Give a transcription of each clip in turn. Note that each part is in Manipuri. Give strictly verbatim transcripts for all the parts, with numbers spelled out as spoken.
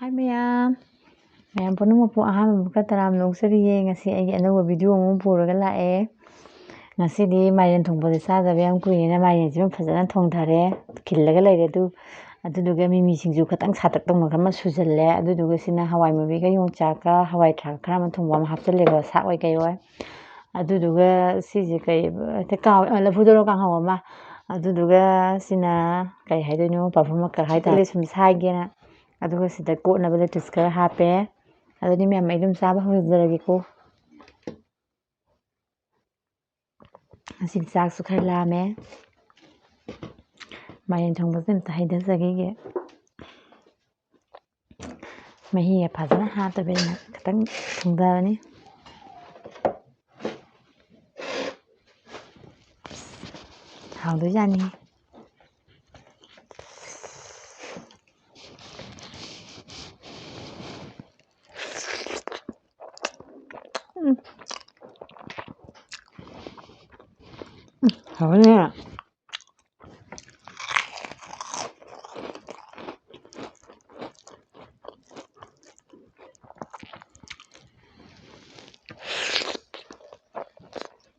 ꯍꯥꯏ ꯃꯌꯥꯝ, ꯃꯌꯥꯝ ꯄꯨꯝꯅꯃꯛꯄꯨ ꯑꯍꯥꯟꯕ ꯃꯈꯥ ꯇꯔꯥꯝꯅ ꯑꯣꯛꯆꯔꯤꯌꯦ꯫ ꯉꯁꯤ ꯑꯩꯒꯤ ꯑꯅꯧꯕ ꯚꯤꯗꯤꯑꯣ ꯑꯃ ꯄꯨꯔꯒ ꯂꯥꯛꯑꯦ꯫ ꯉꯁꯤꯗꯤ ꯃꯥꯏꯔꯦꯟ ꯊꯣꯡꯕꯁꯦ ꯆꯥꯗꯕ ꯌꯥꯝ ꯀꯨꯏꯔꯦꯅ ꯃꯥꯏꯔꯦꯟꯁꯤꯃ ꯐꯖꯅ ꯊꯣꯡꯊꯔꯦ꯫ ꯈꯤꯜꯂꯒ ꯂꯩꯔꯦ꯫ ꯑꯗꯨ, ꯑꯗꯨꯗꯨꯒ ꯃꯤꯃꯤ ꯁꯤꯡꯖꯨ ꯈꯇꯪ ꯁꯥꯇꯛ ꯇꯧꯅ ꯈꯔ ꯑꯃ ꯁꯨꯖꯜꯂꯦ꯫ ꯑꯗꯨꯗꯨꯒ ꯁꯤꯅ ꯍꯋꯥꯏ ꯃꯨꯕꯤꯒ ꯌꯣꯡꯆꯥꯛꯀ ꯍꯋꯥꯏ ꯊ꯭ꯔꯥꯛ ꯈꯔ ꯑꯃ ꯊꯣꯡꯕ ꯑꯃ ꯍꯥꯞꯆꯜꯂꯦꯀꯣ, ꯁꯥꯛ ꯑꯣꯏ ꯀꯩ ꯑꯣꯏ꯫ ꯑꯗꯨꯗꯨꯒ ꯁꯤꯁꯦ ꯀꯩ, ꯍꯦꯛꯇ ꯀꯥꯎ-, ꯑ, ꯂꯐꯨ ꯊꯔꯣ ꯀꯥꯡꯍꯧ ꯑꯃ꯫ ꯑꯗꯨꯗꯨꯒ ꯁꯤꯅ ꯀꯩ ꯍꯥꯏꯗꯣꯏꯅꯣ, ꯄꯥꯐꯣꯔ ꯃꯀꯛ ꯍꯥꯏꯇꯥꯔꯦ, ꯁꯨꯝ ꯁꯥꯏꯒꯦꯅ꯫ ꯑꯗꯨꯒ ꯁꯤꯗ ꯀꯣꯠꯅꯕ ꯂꯦꯇꯨꯁ ꯈꯔ ꯍꯥꯞꯄꯦ꯫ ꯑꯗꯨꯗꯤ ꯃꯌꯥꯝ, ꯑꯩ ꯑꯗꯨꯝ ꯆꯥꯕ ꯍꯧꯖꯔꯒꯦꯀꯣ꯫ ꯉꯁꯤꯗꯤ ꯆꯥꯛꯁꯨ ꯈꯔ ꯂꯥꯝꯃꯦ꯫ ꯃꯥꯏꯔꯦꯟ ꯊꯣꯡꯕꯁꯦ ꯑꯝꯇ ꯍꯩꯊꯖꯈꯤꯒꯦ꯫ ꯃꯍꯤꯒ ꯐꯖꯅ ꯍꯥꯞꯇꯕꯤꯗ ꯈꯤꯇꯪ ꯊꯣꯡꯊꯕꯅꯤ꯫ ꯍꯥꯎꯗꯣꯏꯖꯥꯠꯅꯤ꯫ ꯎꯝ꯫ ꯎꯝ, ꯍꯥꯎꯋꯤꯅꯦ꯫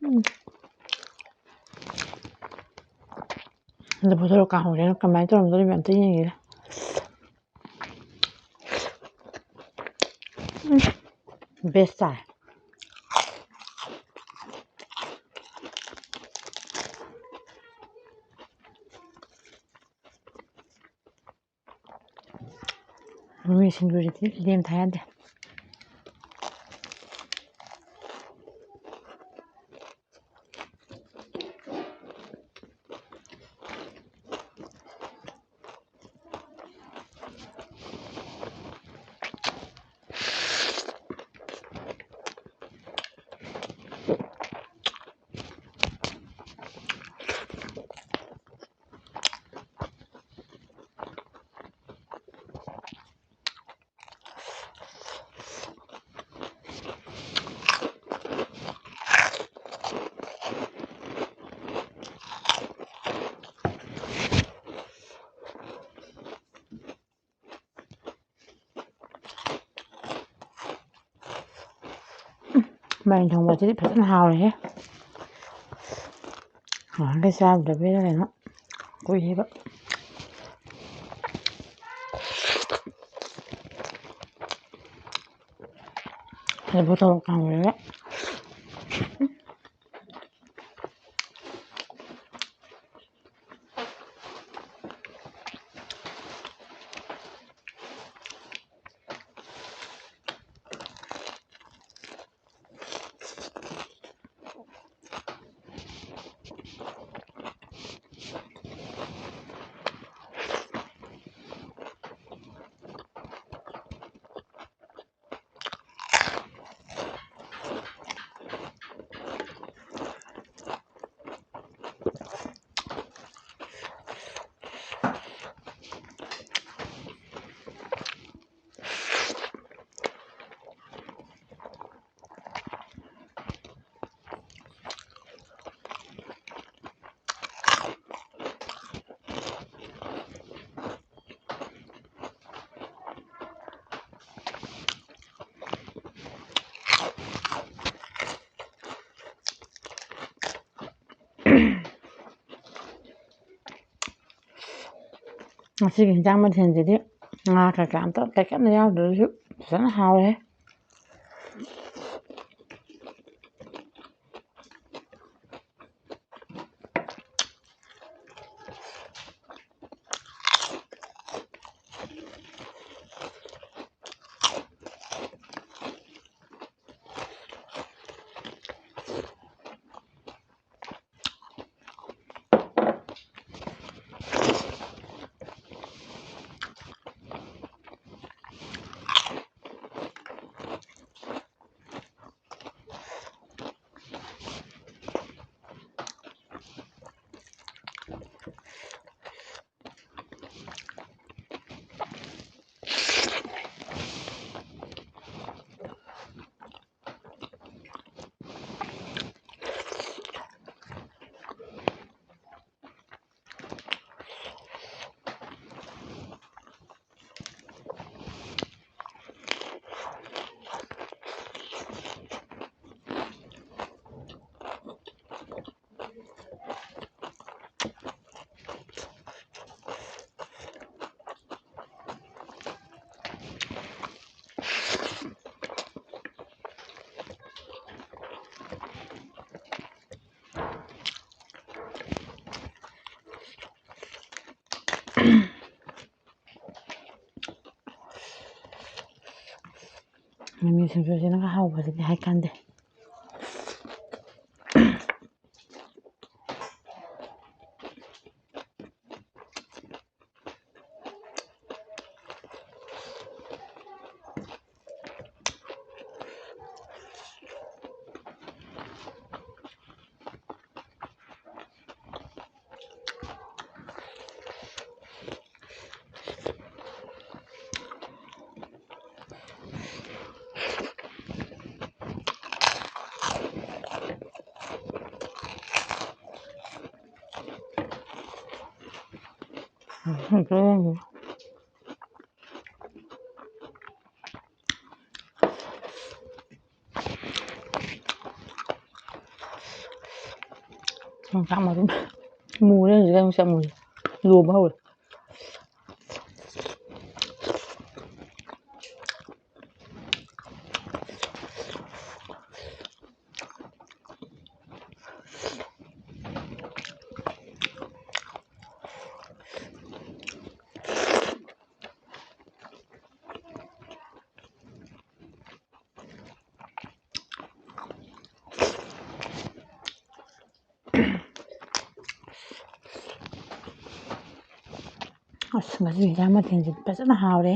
ꯎꯝ꯫ ꯂꯐꯨ ꯊꯔꯣ ꯀꯥꯡꯍꯧꯁꯤꯅ ꯀꯃꯥꯏꯅ ꯇꯧꯔꯝꯗꯣꯔꯤꯕ ꯑꯝꯇ ꯌꯦꯡꯒꯦ꯫ ꯎꯝ, best ꯇꯥꯔꯦ꯫ ꯃꯤꯃꯤ ꯁꯤꯡꯖꯨꯁꯤꯗꯤ ꯂꯦꯝ ꯊꯥ ꯌꯥꯗꯦ꯫ ꯃꯥꯏꯔꯦꯟ ꯊꯣꯡꯕꯁꯤꯗꯤ ꯐꯖꯅ ꯍꯥꯎꯔꯦꯍꯦ꯫ ꯉꯍꯥꯟꯈꯩ ꯆꯥꯔꯨꯗꯕꯩꯔ ꯀꯩꯅꯣ ꯀꯨꯏꯔꯦꯕ꯫ ꯂꯐꯨ ꯊꯔꯣ ꯀꯥꯡꯍꯧꯁꯤꯒ꯫ ꯉꯁꯤꯒꯤ ꯍꯤꯟꯖꯥꯡ ꯃꯊꯦꯜꯁꯤꯗꯤ ꯉꯥ ꯀꯩꯀꯥ ꯑꯝꯇ ꯄꯦꯀꯦꯠꯅ ꯌꯥꯎꯗ꯭ꯔꯁꯨ ꯐꯖꯅ ꯍꯥꯎꯔꯦ꯫ ꯃꯤꯃꯤ ꯁꯤꯡꯖꯨꯁꯤꯅꯒ ꯍꯥꯎꯕꯁꯤꯗꯤ ꯍꯥꯏ ꯀꯥꯟꯗꯦ꯫ ꯌꯣꯡꯆꯥꯛ ꯃꯔꯨ ꯃꯨꯔꯦ꯫ ꯍꯧꯖꯤꯛ ꯌꯣꯡꯆꯥꯛ ꯃꯨꯔꯦ꯫ ꯂꯣꯝꯕ ꯍꯧꯔꯦ꯫ ꯑꯁ, ꯉꯁꯤ ꯏꯟꯖꯥꯡ ꯃꯊꯦꯜꯁꯤꯗꯤ ꯐꯖꯅ ꯍꯥꯎꯔꯦ꯫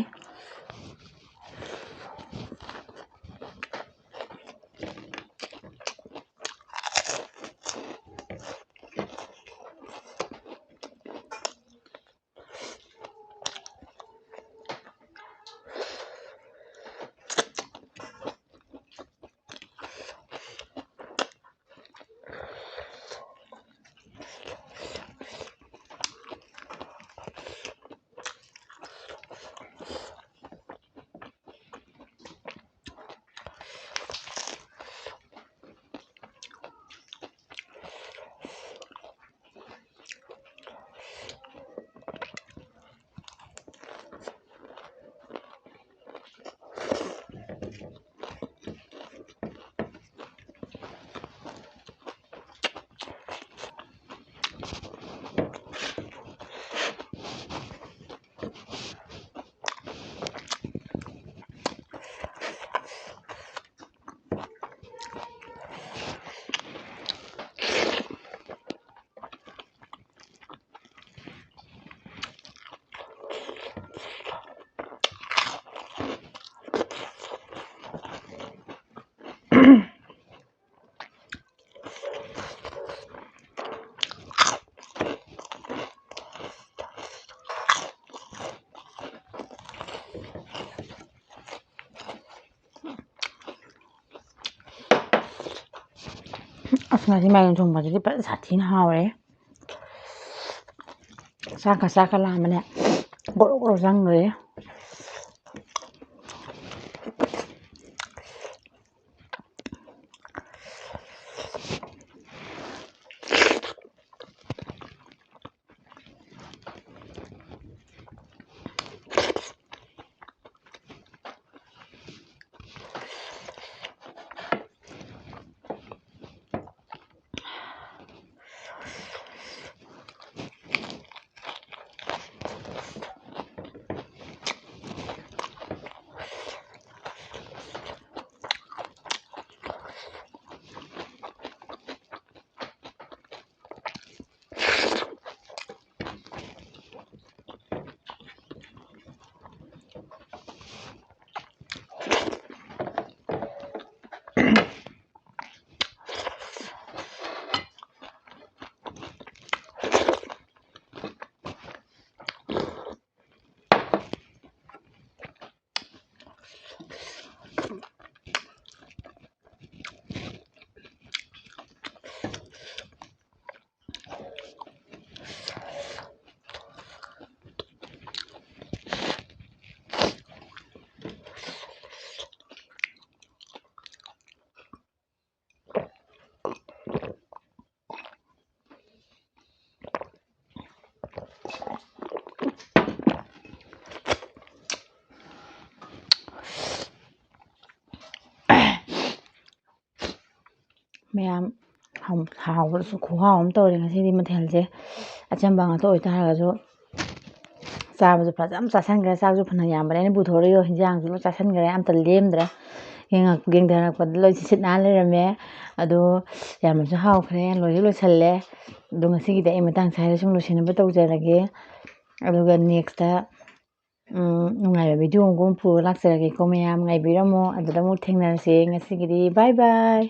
ꯑꯁ, ꯉꯁꯤ ꯃꯥꯏꯔꯦꯟ ꯊꯣꯡꯕꯁꯤꯗꯤ ꯐꯖꯅ ꯁꯥꯊꯤꯅ ꯍꯥꯎꯔꯦ꯫ ꯆꯥꯛꯀ ꯆꯥꯛꯀ ꯂꯥꯝꯕꯅꯦ꯫ ꯒꯣꯔꯣ ꯒꯣꯔꯣ ꯆꯪꯈ꯭ꯔꯦ꯫ ꯃꯌꯥꯝ ꯍꯥꯎ-, ꯍꯥꯎꯕꯁꯨ ꯈꯨꯍꯥꯎ ꯑꯃ ꯇꯧꯔꯦ ꯉꯁꯤꯗꯤ ꯃꯊꯦꯜꯁꯦ꯫ ꯑꯆꯝꯕ ꯉꯥꯛꯇ ꯑꯣꯏꯇꯥꯔꯒꯁꯨ ꯆꯥꯕꯁꯨ ꯐꯖꯅ ꯆꯥꯁꯟꯈ꯭ꯔꯦ꯫ ꯆꯥꯛꯁꯨ ꯐꯅ ꯌꯥꯝꯕꯅꯦ ꯑꯩꯅ ꯄꯨꯊꯣꯔꯛꯏꯗꯣ, ꯍꯤꯟꯖꯥꯡꯁꯨ ꯂꯣꯏ ꯆꯥꯁꯟꯈ꯭ꯔꯦ, ꯑꯝꯇ ꯂꯦꯝꯗ꯭ꯔꯦ꯫ ꯌꯦꯡꯉꯛ-, ꯌꯦꯡꯊꯔꯛꯄꯗ ꯂꯣꯏ ꯁꯤꯠ ꯅꯥꯟ ꯂꯩꯔꯝꯃꯦ꯫ ꯑꯗꯣ ꯌꯥꯝꯅꯁꯨ ꯍꯥꯎꯈ꯭ꯔꯦ, ꯂꯣꯏꯁꯨ ꯂꯣꯏꯁꯜꯂꯦ꯫ ꯑꯗꯣ ꯉꯁꯤꯒꯤꯗꯤ ꯑꯩ ꯃꯇꯥꯡ ꯁ꯭ꯋꯥꯏꯗ ꯁꯨꯝ ꯂꯣꯏꯁꯤꯟꯅꯕ ꯇꯧꯖꯔꯒꯦ꯫ ꯑꯗꯨꯒ next ꯎꯝ, ꯅꯨꯡꯉꯥꯏꯕ video ꯑꯃꯒ ꯄꯨꯔ ꯂꯥꯛꯆꯔꯒꯦꯀꯣ ꯃꯌꯥꯝ, ꯉꯥꯏꯕꯤꯔꯝꯃꯣ꯫ ꯑꯗꯨꯗ ꯑꯃꯨꯛ ꯊꯦꯡꯅꯔꯁꯦ꯫ ꯉꯁꯤꯒꯤꯗꯤ bye bye꯫